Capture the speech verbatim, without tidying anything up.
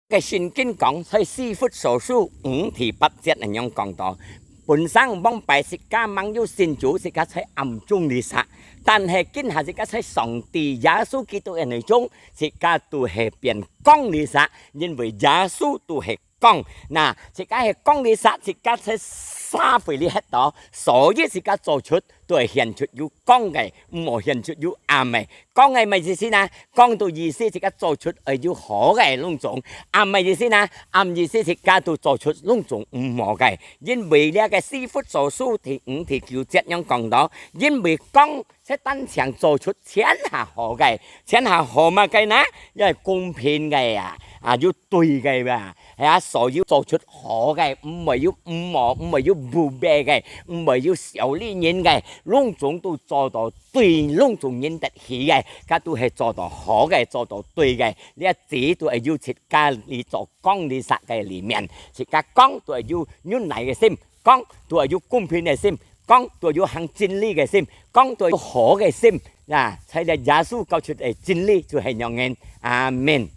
个聖經講，在以弗所書五第八節恁樣講到：本成往擺自家吂有信主，自家在暗中裡sak；但係今下自家在上帝耶穌基督个內中，自家都係變光裡sak，因為耶穌都係光。那自家係光裡sak，自家在社會裡歇到，所以自家做出都係顯出有光个，毋好顯出有暗个。光个麼个意思呢？光个意思自家做出愛有好个攏總，暗个意思呢？暗意思自家都做出攏總毋好个。因為這个以弗所書第五第九節樣講到：因為光 係單淨做出全下好个，全下好麼个呢？因為公平个啊，啊有對个啊，係啊，所有做出好个，毋會有毋好，毋會有烏白个，毋會有小利人个，攏總都做到對，攏總人得喜个，佢都係做到好个，做到對个。這子都係有自家裡做光裡sak个裡面，自家光都係有忍耐个心，光都係有公平个心， 光都有行真理个心，光都有好个心。啊，在這耶穌教出个真理就係恁樣。阿門。